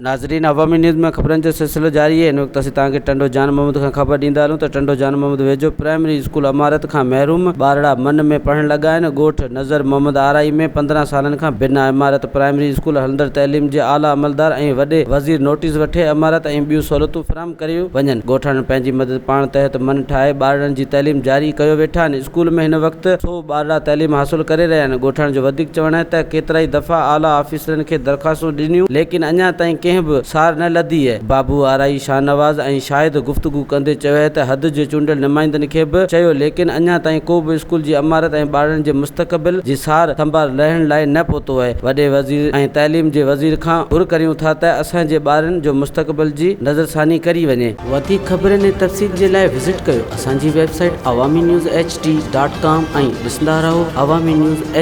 ناظرين عوامي نيوز ۾ خبرن جو سلسلو جاري آهي هن وقت اسين توهان کي ٽنڊو جان محمد کان خبر ڏيندا هلون ته ٽنڊو جان محمد ويجهو پرائمري اسڪول عمارت کان محروم ٻارڙا من ۾ پڙهڻ لڳا آهن ڳوٺ نظر محمد آرائي ۾ 15 سالن کان بنا عمارت پرائمري اسڪول هلندڙ تعليم جي اعليٰ عملدار ۽ وڏي وزير نوٽيس وٺي عمارت ۽ ٻيون سهولتون فراهم ڪريون وڃن ڳوٺاڻن پنهنجي مدد پاڻ تحت من ٺاهي ٻارڙن جي تعليم جاري ڪيو ويٺا آهن اسڪول ۾ هن وقت سو ٻارڙا تعليم حاصل ڪري رهيا آهن. ڳوٺاڻن جو وڌيڪ چوڻ آهي ته ڪيترائي دفعا اعليٰ آفيسرن کي درخواستون ڏنيون ليڪن اڃا تائين ڪنهن به سار نه لڌي اهي. بابو آرائي، شاهنواز ۽ شاهد گفتگو ڪندي چيو اهي ته حد جي چونڊيل نمائندن کي به چيو ليڪن اڃا تائين ڪو به اسڪول جي عمارت ۽ ٻارڙن جي مستقبل جي سار سنڀال لهڻ لاء نه پهتو اهي. وڏي وزير ۽ تعليم جي وزير کان گهر ڪريون ٿا ته اسان جي ٻارن جو مستقبل جي نظرثاني ڪري وڃي. وڌيڪ خبرن ۽ تفصيل جي لاء وزٽ ڪيو اسان جي website Awami news H D dot com ۽ ڏسندا رهو عوامي نيوز ايڇ.